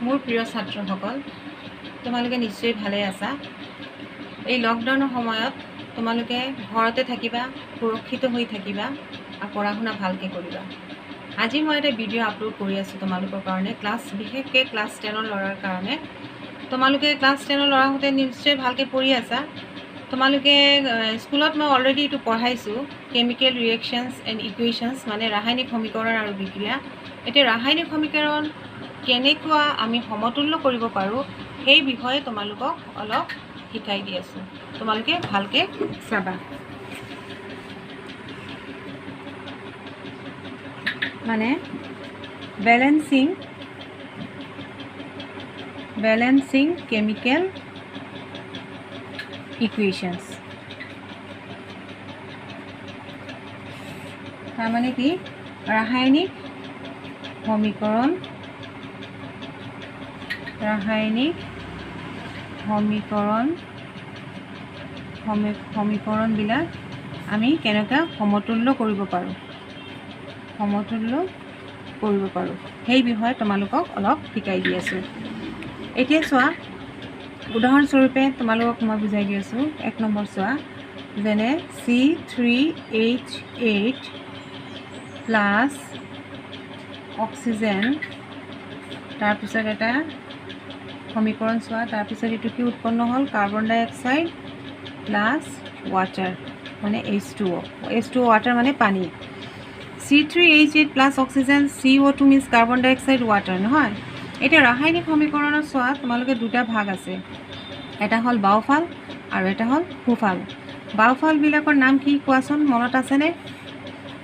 মোৰ প্ৰিয় ছাত্ৰসকল, তোমালোকে নিশ্চয় ভালে আছা। এই লকডাউনৰ সময়ত তোমালোকে ঘৰতে থাকিবা, সুৰক্ষিত হৈ থাকিবা আৰু পঢ়া শুনা ভালকৈ কৰিবা। আজি মই এটা ভিডিঅ' আপলোড কৰি আছোঁ তোমালোকৰ কাৰণে, বিশেষকৈ ক্লাছ টেনৰ ল'ৰাৰ কাৰণে। তোমালোকে ক্লাছ টেনৰ ল'ৰাহঁতে নিশ্চয় ভালকৈ পঢ়ি আছা। তোমালোকে স্কুলত মই অলৰেডি এইটো পঢ়াইছোঁ, কেমিকেল ৰিয়েকশ্যনছ এণ্ড ইকুৱেশ্যনছ, মানে ৰাসায়নিক সমীকৰণ আৰু বিক্ৰিয়া। এতিয়া ৰাসায়নিক সমীকৰণ কেনেকুৱা আমি সমতুল্য কৰিব পাৰোঁ সেই বিষয়ে তোমালোকক অলপ শিকাই দি আছোঁ, তোমালোকে ভালকৈ চাবা। মানে বেলেঞ্চিং কেমিকেল ইকুৱেশ্যনছ, তাৰমানে কি, ৰাসায়নিক সমীকৰণ, ৰাসায়নিক সমীকৰণ সমীকৰণবিলাক আমি কেনেকৈ সমতুল্য কৰিব পাৰোঁ, সমতুল্য কৰিব পাৰোঁ সেই বিষয়ে তোমালোকক অলপ শিকাই দি আছোঁ। এতিয়া চোৱা, উদাহৰণস্বৰূপে তোমালোকক মই বুজাই দি আছোঁ। এক নম্বৰ চোৱা, যেনে C3H8 plus oxygen, তাৰপিছত এটা সমীকৰণ চোৱা, তাৰপিছত এইটো কি উৎপন্ন হ'ল, কাৰ্বন ডাই অক্সাইড প্লাছ ৱাটাৰ, মানে H2O, H2O water মানে পানী। C3H8 plus oxygen, CO2 means carbon dioxide water, নহয়। এতিয়া ৰাসায়নিক সমীকৰণত চোৱা, তোমালোকে দুটা ভাগ আছে, এটা হ'ল বাওঁফাল আৰু এটা হ'ল সোঁফাল। বাওঁফালবিলাকৰ নাম কি কোৱাচোন, মনত আছেনে?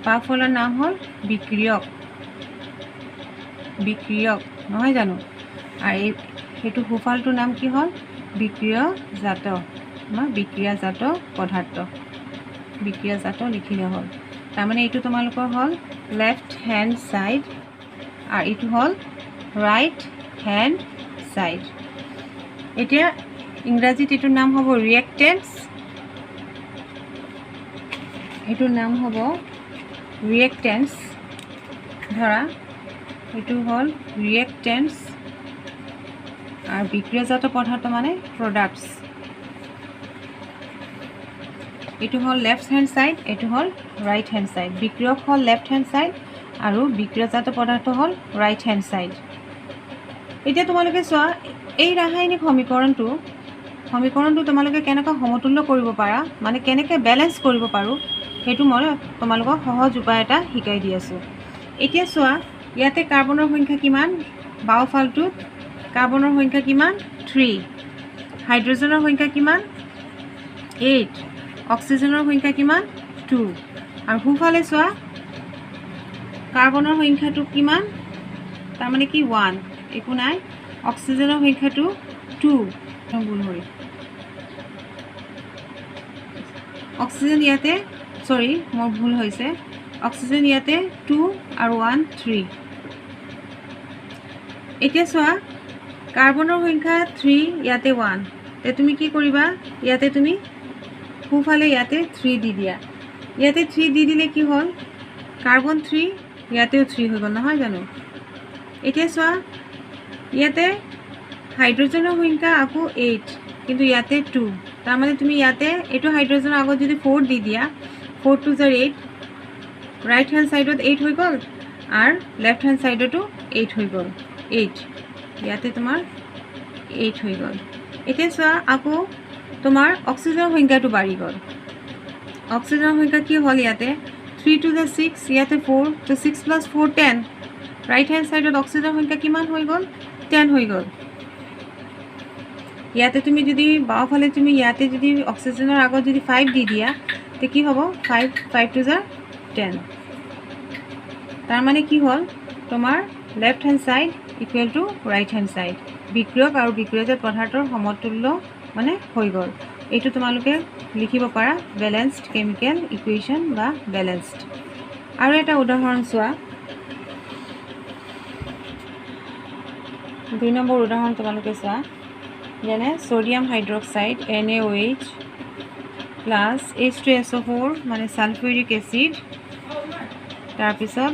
বাওঁফালৰ নাম হ'ল বিক্ৰিয়ক, বিক্ৰিয়ক নহয় জানো? আৰু এই সেইটো সোঁফালটোৰ নাম কি হ'ল, বিক্ৰিয়জাত, বিক্ৰিয়াজাত পদাৰ্থ, বিক্ৰিয়াজাত লিখিলে হ'ল। তাৰমানে এইটো তোমালোকৰ হ'ল লেফ্ট হেণ্ড ছাইড আৰু এইটো হ'ল ৰাইট হেণ্ড ছাইড। এতিয়া ইংৰাজীত এইটোৰ নাম হ'ব ৰিয়েক্টেণ্টছ, এইটোৰ নাম হ'ব ৰিয়েক্টেণ্টছ। ধৰা এইটো হ'ল ৰিয়েক্টেণ্টছ আৰু বিক্ৰিয়াজাত পদাৰ্থ মানে প্ৰডাক্টছ। এইটো হ'ল লেফ্ট হেণ্ড ছাইড, এইটো হ'ল ৰাইট হেণ্ড ছাইড। বিক্ৰিয়ক হ'ল লেফ্ট হেণ্ড ছাইড আৰু বিক্ৰিয়াজাত পদাৰ্থ হ'ল ৰাইট হেণ্ড ছাইড। এতিয়া তোমালোকে চোৱা, এই ৰাসায়নিক সমীকৰণটো তোমালোকে কেনেকৈ সমতুল্য কৰিব পাৰা, মানে কেনেকৈ বেলেঞ্চ কৰিব পাৰোঁ, সেইটো মই তোমালোকক সহজ উপায় এটা শিকাই দি আছোঁ। এতিয়া চোৱা, ইয়াতে কাৰ্বনৰ সংখ্যা কিমান, বাওঁফালটোত কাৰ্বনৰ সংখ্যা কিমান, 3, হাইড্ৰজেনৰ সংখ্যা কিমান, 8, অক্সিজেনৰ সংখ্যা কিমান, 2। আৰু সোঁফালে চোৱা, কাৰ্বনৰ সংখ্যাটো কিমান, তাৰমানে কি 1, একো নাই, অক্সিজেনৰ সংখ্যাটো 2, ভুল হ'ল, অক্সিজেন ইয়াতে, চৰি মোৰ ভুল হৈছে, অক্সিজেন ইয়াতে 2 আৰু 1 3। এতিয়া চোৱা, কাৰ্বনৰ সংখ্যা 3, ইয়াতে 1, তে তুমি কি কৰিবা, ইয়াতে তুমি সোঁফালে ইয়াতে 3 দি দিয়া। ইয়াতে 3 দি দিলে কি হ'ল, কাৰ্বন 3, ইয়াতেও 3 হৈ গ'ল নহয় জানো? এতিয়া চোৱা, ইয়াতে হাইড্ৰজেনৰ সংখ্যা আকৌ 8, কিন্তু ইয়াতে 2, তাৰমানে তুমি ইয়াতে এইটো হাইড্ৰজেনৰ আগত যদি 4 দি দিয়া, 4 2 জাৰ 8, ৰাইট হেণ্ড ছাইডত 8 হৈ গ'ল আৰু লেফ্ট হেণ্ড ছাইডতো 8 হৈ গ'ল, 8 ইয়াতে তোমাৰ 8 হৈ গ'ল। এতিয়া চোৱা, আকৌ তোমাৰ অক্সিজেনৰ সংখ্যাটো বাঢ়ি গ'ল। অক্সিজেনৰ সংখ্যা কি হ'ল, ইয়াতে 3 2 জাৰ 6, ইয়াতে 4, তো 6 প্লাছ 4 10, ৰাইট হেণ্ড ছাইডত অক্সিজেনৰ সংখ্যা কিমান হৈ গ'ল, 10 হৈ গ'ল। ইয়াতে তুমি যদি বাওঁফালে তুমি ইয়াতে যদি অক্সিজেনৰ আগত যদি 5 দি দিয়া, তে কি হ'ব, 5 5 2 জাৰ 10। তাৰমানে কি হ'ল, তোমাৰ left hand side equal to right hand side, বিক্ৰিয়ক আৰু বিক্ৰিয়াজাত পদাৰ্থৰ সমতুল্য মানে হৈ গ'ল। এইটো তোমালোকে লিখিব পাৰা বেলেঞ্চড কেমিকেল ইকুৱেশ্যন বা বেলেঞ্চড। আৰু এটা উদাহৰণ চোৱা, 2 নম্বৰ উদাহৰণ তোমালোকে চোৱা, যেনে sodium hydroxide NaOH plus H2SO4 মানে ছালফিউৰিক এচিড, তাৰপিছত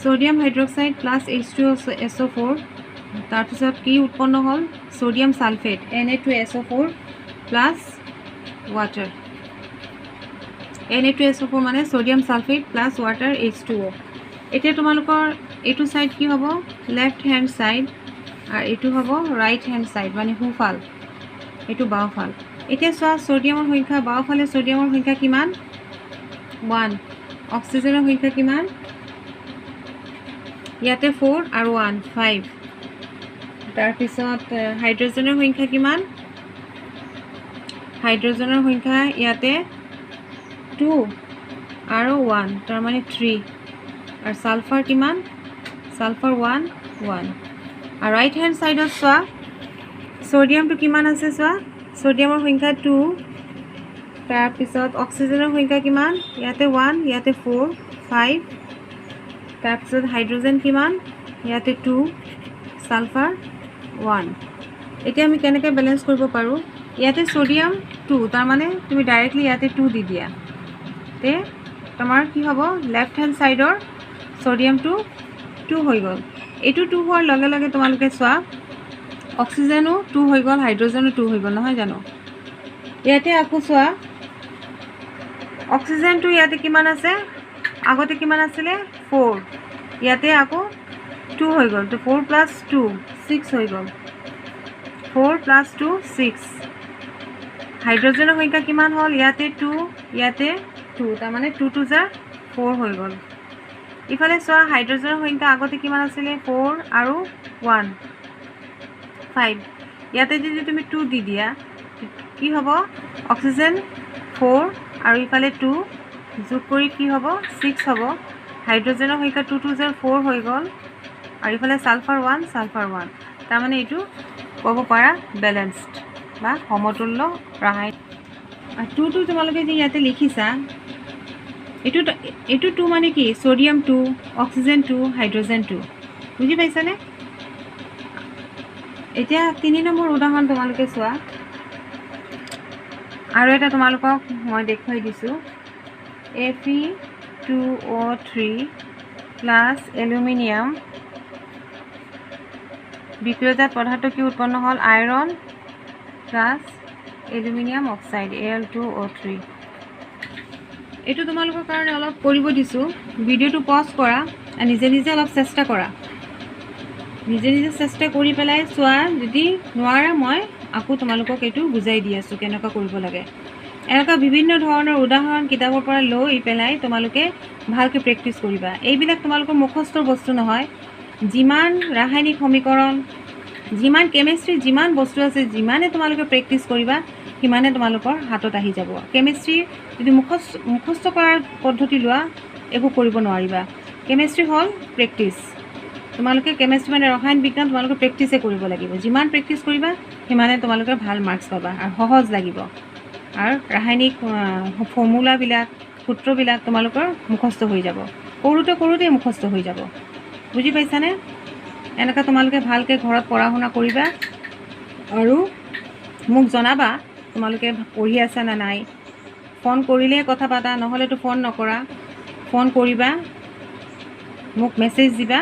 Sodium hydroxide plus H2SO4, তাৰপিছত কি উৎপন্ন হ'ল? Sodium sulphate Na2SO4 plus water. Na2SO4 মানে sodium sulphate plus water H2O। এতিয়া তোমালোকৰ এইটো ছাইড কি হ'ব? লেফ্ট হেণ্ড ছাইড, আৰু এইটো হ'ব ৰাইট হেণ্ড ছাইড, মানে সোঁফাল, এইটো বাওঁফাল। এতিয়া চোৱা ছ'ডিয়ামৰ সংখ্যা, বাওঁফালে ছ'ডিয়ামৰ সংখ্যা কিমান? 1। অক্সিজেনৰ সংখ্যা কিমান? ইয়াতে 4 আৰু 1, 5। তাৰপিছত হাইড্ৰজেনৰ সংখ্যা কিমান? হাইড্ৰজেনৰ সংখ্যা ইয়াতে 2 আৰু 1, তাৰমানে 3। আৰু ছালফাৰ কিমান? ছালফাৰ 1, 1। আৰু ৰাইট হেণ্ড ছাইডত চোৱা ছ'ডিয়ামটো কিমান আছে? চোৱা ছ'ডিয়ামৰ সংখ্যা 2, তাৰপিছত অক্সিজেনৰ সংখ্যা কিমান? ইয়াতে 1, ইয়াতে 4, 5। তাৰপিছত হাইড্ৰজেন কিমান? ইয়াতে 2, ছালফাৰ 1। এতিয়া আমি কেনেকৈ বেলেঞ্চ কৰিব পাৰোঁ? ইয়াতে ছ'ডিয়াম 2, তাৰমানে তুমি ডাইৰেক্টলি ইয়াতে 2 দি দিয়া, তে তোমাৰ কি হ'ব? লেফ্ট হেণ্ড ছাইডৰ ছ'ডিয়ামটো 2 হৈ গ'ল। এইটো 2 হোৱাৰ লগে লগে তোমালোকে চোৱা অক্সিজেনো 2 হৈ গ'ল, হাইড্ৰজেনো 2 হৈ গ'ল, নহয় জানো? ইয়াতে আকৌ চোৱা অক্সিজেনটো ইয়াতে কিমান আছে? আগতে কিমান আছিলে? 4, ইয়াতে আকৌ 2 হৈ গ'ল, তো 4 প্লাছ 2 6 হৈ গ'ল। 4 প্লাছ 2 6। হাইড্ৰজেনৰ সংখ্যা কিমান হ'ল? ইয়াতে 2, ইয়াতে 2, তাৰমানে 2 2 জাৰ 4 হৈ গ'ল। ইফালে চোৱা হাইড্ৰজেনৰ সংখ্যা আগতে কিমান আছিলে? 4 আৰু 1, 5। ইয়াতে যদি তুমি 2 দি দিয়া কি হ'ব? অক্সিজেন 4 আৰু ইফালে 2 যোগ কৰি কি হ'ব? 6 হ'ব। হাইড্ৰজেনৰ সংখ্যা 2 2 জাৰ 4 হৈ গ'ল, আৰু ইফালে ছালফাৰ 1, ছালফাৰ 1, তাৰমানে এইটো ক'ব পাৰা বেলেঞ্চড বা সমতুল্য ৰাসায়নিক। আৰু 2 2 তোমালোকে যে ইয়াতে লিখিছা, এইটো 2 মানে কি? Sodium 2, oxygen 2, hydrogen 2। বুজি পাইছানে? এতিয়া 3 নম্বৰ উদাহৰণ তোমালোকে চোৱা, আৰু এটা তোমালোকক মই দেখুৱাই দিছোঁ। Fe2O3 plus aluminium, বিক্ৰিয়াজাত পদাৰ্থ কি উৎপন্ন হ'ল? Iron plus aluminium oxide Al2O3। এইটো তোমালোকৰ কাৰণে অলপ কৰিব দিছোঁ, ভিডিঅ'টো পজ কৰা, নিজে নিজে অলপ চেষ্টা কৰা, নিজে নিজে চেষ্টা কৰি পেলাই চোৱা। যদি নোৱাৰা মই আকৌ তোমালোকক এইটো বুজাই দি আছোঁ কেনেকুৱা কৰিব লাগে। এনেকুৱা বিভিন্ন ধৰণৰ উদাহৰণ কিতাপৰ পৰা লৈ পেলাই তোমালোকে ভালকৈ প্ৰেক্টিচ কৰিবা। এইবিলাক তোমালোকৰ মুখস্থৰ বস্তু নহয়। যিমান ৰাসায়নিক সমীকৰণ, যিমান কেমেষ্ট্ৰি, যিমান বস্তু আছে, যিমানে তোমালোকে প্ৰেক্টিচ কৰিবা সিমানে তোমালোকৰ হাতত আহি যাব। কেমেষ্ট্ৰি যদি মুখস্থ কৰাৰ পদ্ধতি লোৱা একো কৰিব নোৱাৰিবা। কেমেষ্ট্ৰি হ'ল প্ৰেক্টিচ। তোমালোকে কেমেষ্ট্ৰি মানে ৰসায়ন বিজ্ঞান তোমালোকে প্ৰেক্টিচে কৰিব লাগিব। যিমান প্ৰেক্টিচ কৰিবা সিমানে তোমালোকে ভাল মাৰ্কছ পাবা আৰু সহজ লাগিব। আৰু ৰাসায়নিক ফৰ্মুলাবিলাক, সূত্ৰবিলাক তোমালোকৰ মুখস্থ হৈ যাব, কৰোঁতে কৰোঁতেই মুখস্থ হৈ যাব। বুজি পাইছানে? এনেকৈ তোমালোকে ভালকৈ ঘৰত পঢ়া শুনা কৰিবা আৰু মোক জনাবা তোমালোকে পঢ়ি আছা নে নাই। ফোন কৰিলেই কথা পাতা, নহ'লেতো ফোন নকৰা। ফোন কৰিবা, মোক মেছেজ দিবা।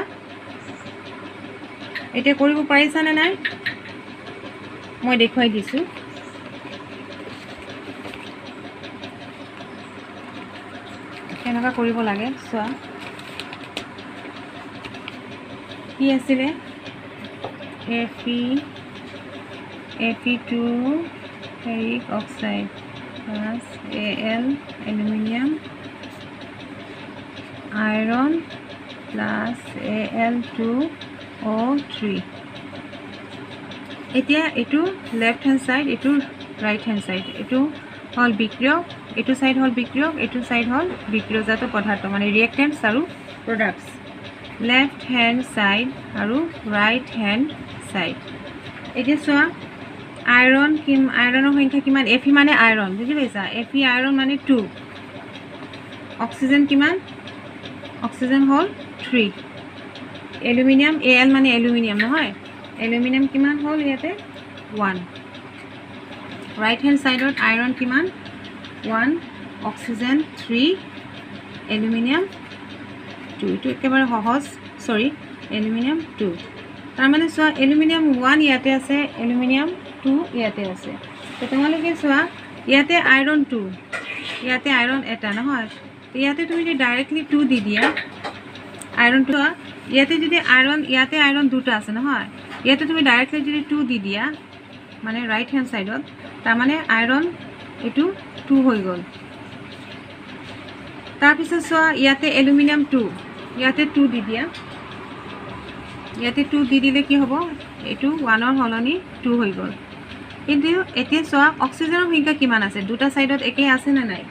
এতিয়া কৰিব পাৰিছানে নাই মই দেখুৱাই দিছোঁ। কেনেকুৱা কৰিব লাগে চোৱা। কি আছিলে? Fe2 ferric oxide plus Al aluminium iron plus Al2O3। এতিয়া এইটো লেফ্ট হেণ্ড ছাইড, এইটো ৰাইট হেণ্ড ছাইড। এইটো হ'ল বিক্ৰিয়ক, এইটো ছাইড হ'ল বিক্ৰিয়ক, এইটো ছাইড হ'ল বিক্ৰিয়জাত পদাৰ্থ, মানে ৰিয়েক্টেণ্টছ আৰু প্ৰডাক্টছ। লেফ্ট হেণ্ড ছাইড আৰু ৰাইট হেণ্ড ছাইড। এতিয়া চোৱা আইৰণ আইৰণৰ সংখ্যা কিমান? এফ ই মানে আইৰণ, বুজি পাইছা? এফ ই আইৰণ মানে 2। অক্সিজেন কিমান? অক্সিজেন হ'ল 3। এলুমিনিয়াম, এ এল মানে এলুমিনিয়াম নহয়, এলুমিনিয়াম কিমান হ'ল ইয়াতে? 1। ৰাইট হেণ্ড ছাইডত আইৰণ কিমান? 1, অক্সিজেন 3, এলুমিনিয়াম 2। এইটো একেবাৰে সহজ, চৰি এলুমিনিয়াম 2। তাৰমানে চোৱা এলুমিনিয়াম 1 ইয়াতে আছে, এলুমিনিয়াম 2 ইয়াতে আছে। তো তোমালোকে চোৱা ইয়াতে আইৰণ 2, ইয়াতে আইৰণ এটা নহয়, ইয়াতে তুমি যদি ডাইৰেক্টলি 2 দি দিয়া আইৰণ 2, ইয়াতে যদি আইৰণ, ইয়াতে আইৰণ দুটা আছে নহয়, ইয়াতে তুমি ডাইৰেক্টলি যদি 2 দি দিয়া মানে ৰাইট হেণ্ড ছাইডত, তাৰমানে আইৰণ এইটো 2 হৈ গ'ল। তাৰপিছত চোৱা ইয়াতে এলুমিনিয়াম 2, ইয়াতে 2 দি দিয়া, ইয়াতে 2 দি দিলে কি হ'ব, এইটো 1ৰ সলনি 2 হৈ গ'ল। কিন্তু এতিয়া চোৱা অক্সিজেনৰ সংখ্যা কিমান আছে, দুটা ছাইডত একেই আছে নে নাই?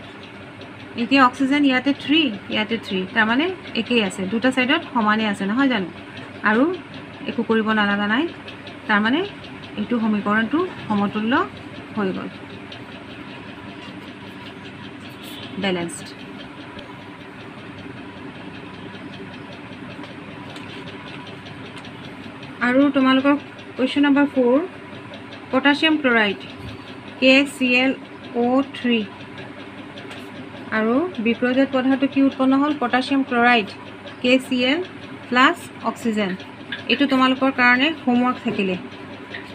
এতিয়া অক্সিজেন ইয়াতে 3, ইয়াতে 3, তাৰমানে একেই আছে, দুটা ছাইডত সমানেই আছে নহয় জানো? আৰু একো কৰিব নালাগা নাই, তাৰমানে এইটো সমীকৰণটো সমতুল্য হৈ গ'ল, বেলেঞ্চড। আৰু তোমালোকৰ question number 4, potassium chloride KClO3 আৰু বিক্ৰয়জাত পদাৰ্থ কি উৎপন্ন হ'ল, potassium chloride KCl plus oxygen. এইটো তোমালোকৰ কাৰণে হোমৱৰ্ক থাকিলে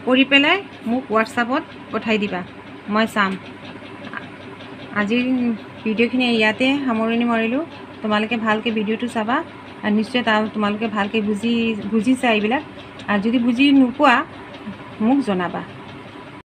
কৰি পেলাই মোক হোৱাটছআপত পঠাই দিবা, মই চাম। আজিৰ ভিডিঅ'খিনি ইয়াতে সামৰণি মাৰিলোঁ। তোমালোকে ভালকৈ ভিডিঅ'টো চাবা আৰু নিশ্চয় তোমালোকে ভালকৈ বুজিছা এইবিলাক, আৰু যদি বুজি নোপোৱা মোক জনাবা।